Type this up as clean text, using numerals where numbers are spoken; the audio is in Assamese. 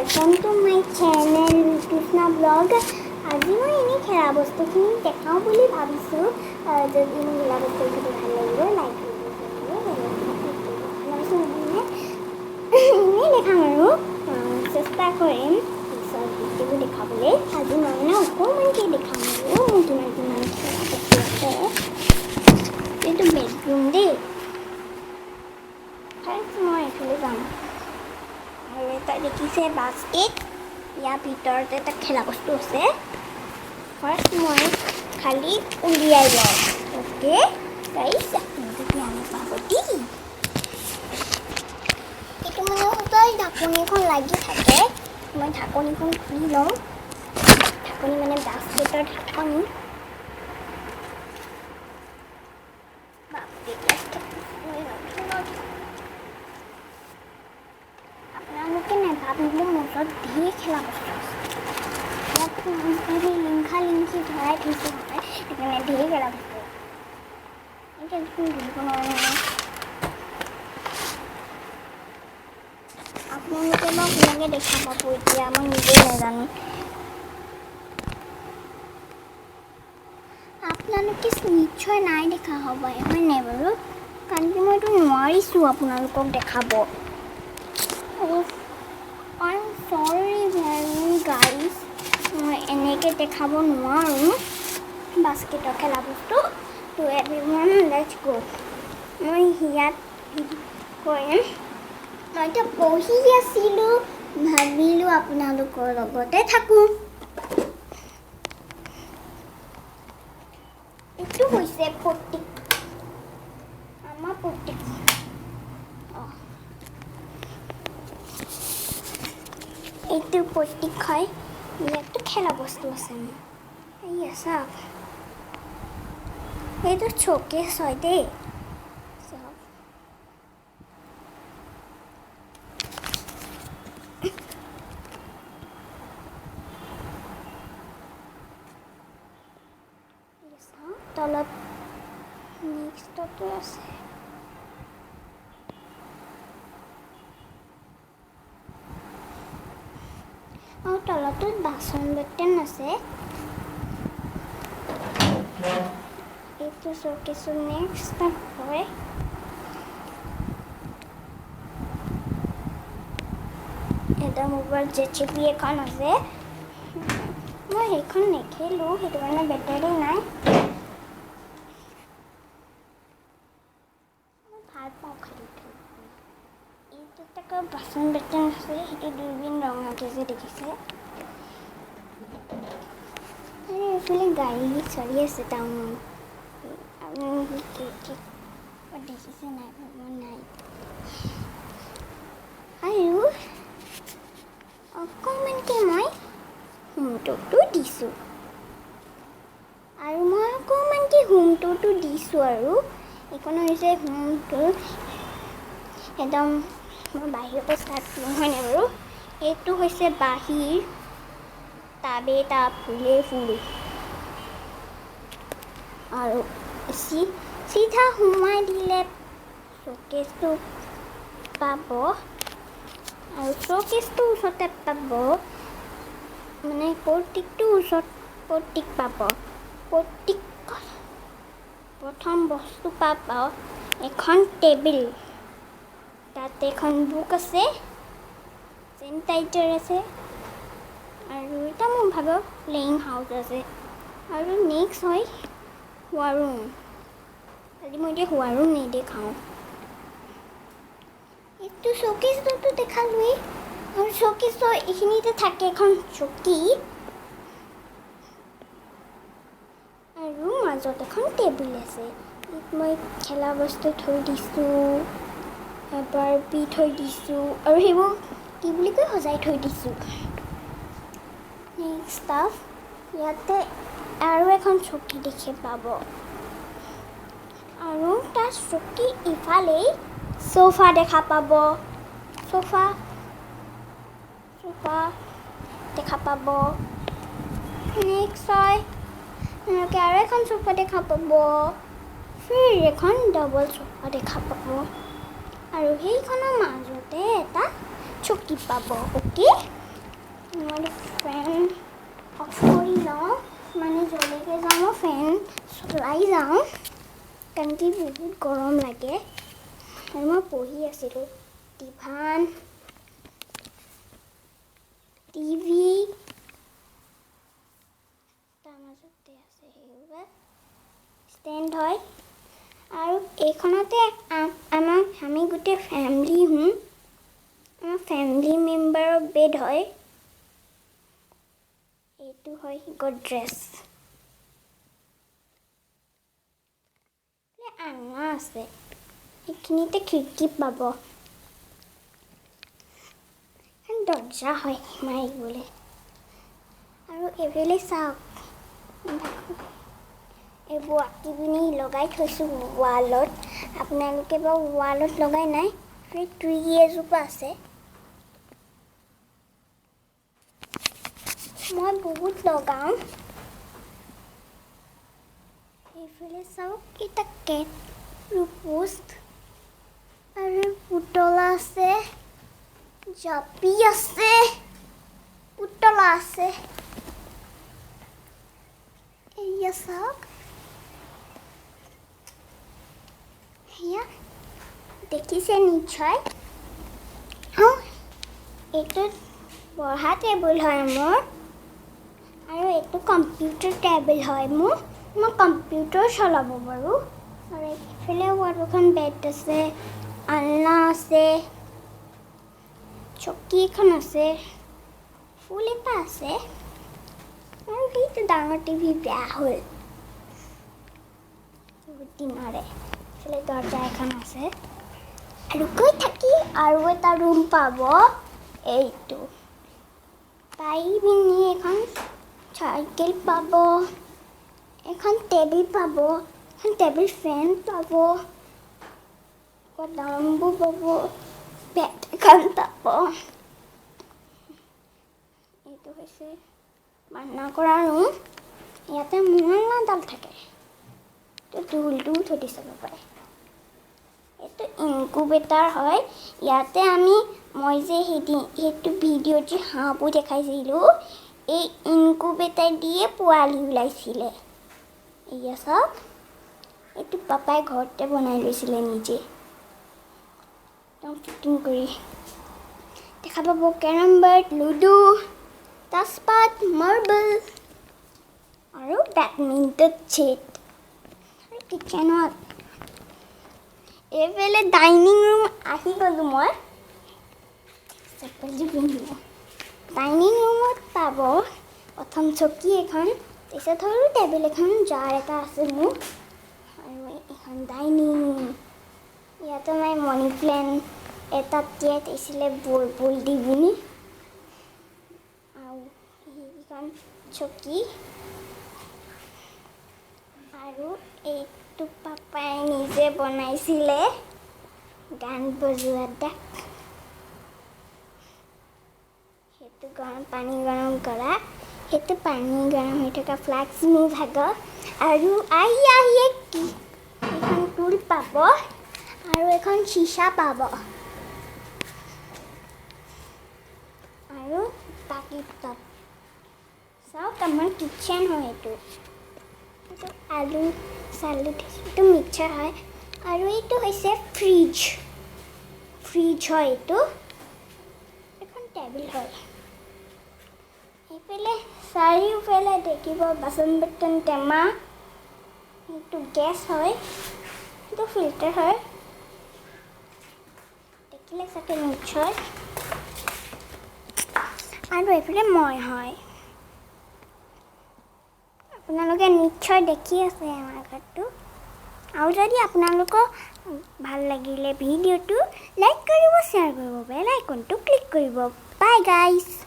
Welcome to my channel Ritushna Vlog. আজি মই এনেই খেলা বস্তুখিনি দেখাওঁ বুলি ভাবিছোঁ। যদি মোৰ খেলা বস্তুখিনি ভাল লাগিব, লাইক কৰিব, ভাবিছোঁ মানে এনেই দেখাম আৰু চেষ্টা কৰিম পিছত ভিডিঅ'বোৰ দেখাবলৈ। আজি মই মানে অকণমানকৈ দেখাম আৰু মোৰ কিমান কিমান খেলা বস্তু আছে। এইটো বেডৰুম দেই। ফাৰ্ষ্ট মই এইফালে যাম আৰু এটা দেখিছে বাস্কেট, ইয়াৰ ভিতৰত এটা খেলা বস্তু আছে। ফাৰ্ষ্ট মই খালি উলিয়াই লওঁ। অ'কে গাইছ, আপোনালোকে বেয়া নাপাব দেই। এইটো মানে সদায় ঢাকনিখন লাগি থাকে। মই ঢাকনিখন খুলি লওঁ। ঢাকনি মানে বাস্কেটৰ ঢাকনি। বাপৰে, আপোনালোকে নাভাবিব, মোৰ ওচৰত ধেৰ খেলা বস্তু আছে। ইয়াত লিংখা লিংখি ভৰাই থৈছোঁ হয়, সেইকাৰণে ধেৰ খেলা বস্তু আছে। এতিয়া দেখোন ধৰিব নোৱাৰোঁ নহয়। আপোনালোকে বাৰু কেনেকৈ দেখা পাব এতিয়া মই নিজেই নাজানো। আপোনালোকে নিশ্চয় নাই দেখা হ'ব, হয় নাই বাৰু? কাৰণ কি মই এইটো নোৱাৰিছোঁ আপোনালোকক দেখাব। I am sorry very guys, মই এনেকৈ দেখাব নোৱাৰোঁ বাস্কেটৰ খেলা বস্তু। তো এভৰি ওৱান, let's গ'। মই ইয়াত কৰিম। মই এতিয়া পঢ়ি আছিলোঁ, ভাবিলোঁ আপোনালোকৰ লগতে থাকোঁ। এইটো হৈছে প্ৰতীক, আমাৰ প্ৰতীক। অঁ, এইটো প্ৰতীক হয়। ইয়াতো খেলা বস্তু আছে মোৰ। এইয়া চাওক, এইটো চকেছ হয় দেই। চাওক, চাওক, তলত নেক্সটতো আছে। আৰু তলটোত বাচন বৰ্তন আছে। এইটো চকেছো নেক্সট হয়। এটা মোবাইল জেচিপি এখন আছে। মই সেইখন নেখেলোঁ, সেইটো কাৰণে বেটাৰী নাই। মই ভাল পাওঁ খেলি খেলি। এইটোত আকৌ বাচন বৰ্তন আছে। সেইটো দূৰবীন ৰঙাকে যে দেখিছে। আৰু এইফালে গাড়ী চলি আছে টাউনত। আপোনালোকে দেখিছে নাই? মই নাই। আৰু অকণমানকৈ মই হোম টুৰটো দিছোঁ। আৰু মই অকণমানকৈ হোম টুৰটো দিছোঁ। আৰু এইখন হৈছে হোম টুৰ। একদম মই বাহিৰৰ পৰা ষ্টাৰ্ট কৰিম, হয়নে বাৰু? এইটো হৈছে বাহিৰ। টাবে টাব, ফুলে ফুল। আৰু চিধা সোমাই দিলে শ্ব'কেছটো পাব। আৰু শ্ব'কেছটোৰ ওচৰতে পাব, মানে প্ৰতীকটোৰ ওচৰত প্ৰতীক পাব। প্ৰতীক প্ৰথম বস্তু পাব এখন টেবুল। তাত এখন বুক আছে, চেনিটাইজাৰ আছে আৰু এটা মোৰ ভাগৰ প্লেয়িং হাউচ আছে। আৰু নেক্সট হয় শোৱা ৰুম। আজি মই এতিয়া শোৱা ৰুম নেদেখাওঁ। এইটো শ্ব'কেছটোতো দেখালোৱেই। আৰু শ্ব'কেছৰ এইখিনিতে থাকে এখন চকী আৰু মাজত এখন টেবুল আছে। ইয়াত মই খেলা বস্তু থৈ দিছোঁ, বাৰ্বি থৈ দিছোঁ আৰু সেইবোৰ কি বুলি কয়, সজাই থৈ দিছোঁ। নেক্সট ষ্টাফ, ইয়াতে আৰু এখন চকী দেখি পাব। আৰু তাৰ চকী ইফালেই চোফা দেখা পাব। চোফা দেখা পাব। নেক্সট হয় আপোনালোকে আৰু এখন চোফা দেখা পাব। ফিৰ এখন ডাবল চোফা দেখা পাব আৰু সেইখনৰ মাজতে এটা চকী পাব। অ'কে। মই ফেন অফ কৰি লওঁ, মানে য'লৈকে যাওঁ মই ফেন চলাই যাওঁ, কাৰণ কি বহুত গৰম লাগে। আৰু মই পঢ়ি আছিলোঁ। ডিভান, টিভি তাৰ মাজতে আছে, সেইবোৰ ষ্টেণ্ড হয়। আৰু এইখনতে আমি গোটেই ফেমিলি শুওঁ। আমাৰ ফেমিলি মেম্বাৰৰ বেড হয়। এইটো হয় গডৰেজ। আলনা আছে, এইখিনিতে খিৰিকী পাব। এখন দৰ্জা হয় মাৰিবলৈ। আৰু এইফালে চাওক, এইবোৰ আঁকি পিনি লগাই থৈছোঁ ৱালত। আপোনালোকে বাৰু ৱালত লগাই নাই। সেই ট্ৰি এজোপা আছে, মই বহুত লগাওঁ। এইফালে চাওক, এটা কেট পোষ্ট আৰু পুতলা আছে, জাপি আছে, পুতলা আছে। এয়া চাওক, সেয়া দেখিছে নিশ্চয়। অঁ, এইটো পঢ়া টেবুল হয় মোৰ আৰু এইটো কম্পিউটাৰ টেবুল হয় মোৰ। মই কম্পিউটাৰ চলাব পাৰোঁ। আৰু এইফালেও আৰু এখন বেড আছে, আলনা আছে, চকী এখন আছে, ফুল এটা আছে। আৰু সেইটো ডাঙৰ টিভি বেয়া হ'ল বহুত দিনৰে। এইফালে দৰ্জা এখন আছে। আৰু গৈ থাকি আৰু এটা ৰুম পাব। এইটো পাই পিনি এখন চাইকেল পাব, এখন টেবুল পাব, এখন টেবুল ফেন পাব, ডাম্বু পাব, বেট এখন পাব। এইটো হৈছে বান্না কৰা ৰুম। ইয়াতে মোনাডাল থাকে, এইটো ঢোলটোও থৈ দি চাব পাৰে। এইটো ইনকুবেটাৰ হয়। ইয়াতে আমি মই যে সেইদিন সেইটো ভিডিঅ'ত যে হাঁহবোৰ দেখাইছিলোঁ, এই ইনকুবেটাৰ দিয়ে পোৱালি ওলাইছিলে। এয়া চাওক, এইটো পাপাই ঘৰতে বনাই লৈছিলে নিজে, একদম ফিটিং কৰি। দেখা পাব কেৰম বৰ্ড, লুডু, তাচপাত, মাৰ্বল আৰু বেডমিণ্টন ছেট। আৰু কিটচেনত এইফালে ডাইনিং ৰুম আহি গ'লোঁ মই। চেপ্পলযোৰ পিন্ধিব। ডাইনিং ৰুমত পাব প্ৰথম চকী এখন, তাৰপিছত সৰু টেবুল এখন, জাৰ এটা আছে মোৰ। আৰু এখন ডাইনিং। ইয়াতে মই মানি প্লেণ্ট এটা তিয়াই থৈছিলে বল বল দি পিনি। আৰু সেইকেইখন চকী। আৰু এইটো পাপাই নিজে বনাইছিলে গান বজোৱা ডাক। সেইটো গৰম পানী গৰম কৰা, সেইটো পানী গৰম হৈ থকা ফ্লাক্স মোৰ ভাগৰ। আৰু আহি আহিয়ে কি এখন টুল পাব আৰু এখন চিচা পাব আৰু বাকী পাব। চাওক, আমাৰ কিটচেন হয় এইটো। এইটো আলু চালু থৈছোঁ, এইটো মিক্সাৰ হয়। আৰু এইটো হৈছে ফ্ৰিজ, ফ্ৰিজ হয় এইটো। এখন টেবুল হয়। এইফালে চাৰিওফালে দেখিব বাচন বৰ্তন, টেমা। এইটো গেছ হয়, এইটো ফিল্টাৰ হয়, দেখিলে চাগে নিশ্চয়। আৰু এইফালে মই হয়, আপোনালোকে নিশ্চয় দেখি আছে আমাৰ ঘৰটো। আৰু যদি আপোনালোকক ভাল লাগিলে ভিডিঅ'টো লাইক কৰিব, শ্বেয়াৰ কৰিব, বেল আইকনটো ক্লিক কৰিব। Bye guys.